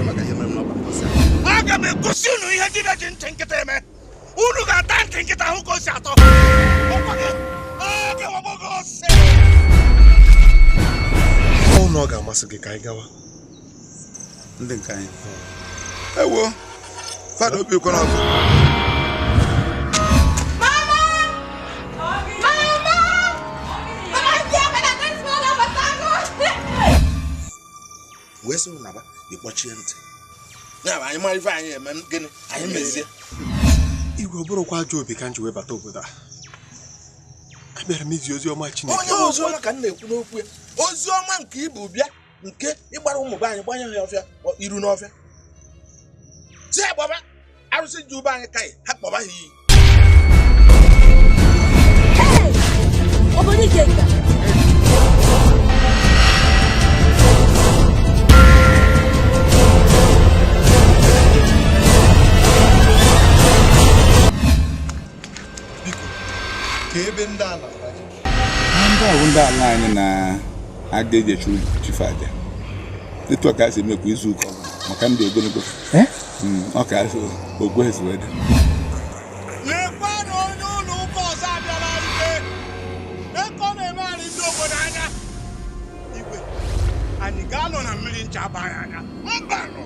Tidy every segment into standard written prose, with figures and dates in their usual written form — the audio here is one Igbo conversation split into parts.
Maka ihe mere m n'ọba mbọsị. Aga m egosi unu ihe dibịa ji ntị nkịta eme. Unu ga-ata ntị nkịta hụ ka o si atọ. Ọkwa gị, ọ ga-ewegbo gị ose. Ọ na ọ ga-amasị gị ka anyị gawa. Ndị nke anyị. Ewo, Fada Obi kwere ọzọ. Mama! Mama! Mama, Wee sị naba ịkpọchie ntị. Ya bụ anyị mara ife anyị eme gịnị anyị mezie. Igwe ọ bụrụkwa ajọ obi ka m ji wee bata obodo a. Abịara m izi ozi ọma Chineke. Onye ozi ọma ka m na-ekwu n'okwu ya. Ozi ọma nke ibu bịa nke ịgbara ụmụ be anyị gbanye ha ọfịa iru n'ọfịa. Si agbaba arụsị ji ube anyị kaị ha kpọba ha iyi. Obodo Ikenga. Biko, ka ebe ndị a na-ara ji. Ndị ahụ ndị ala anyị na-aga eji echu chife aja. Etu a ka a si eme kwa izu ụka ọbụla maka ndị ogologo. Ọ ka ogwe esi wee dị. Lekwa na onye ụlọ ụka ọzọ abịala ikpe. Eko na-emegharị ndị obodo anya. Igwe, anyị ga-anọ na mmiri ncha aba anyị anya. Mba nọ.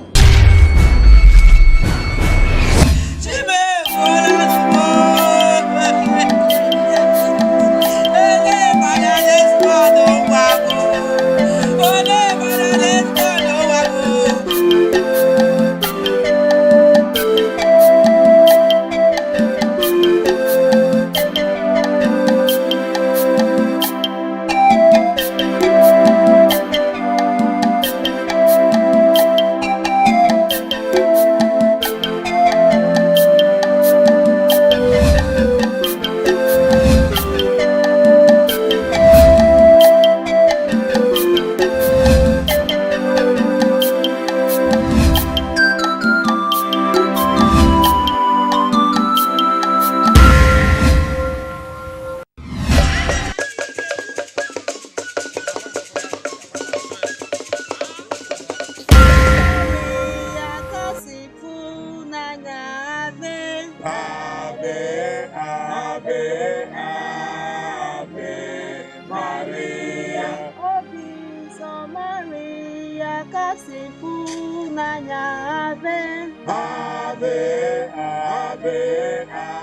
Ave, Ave, Ave.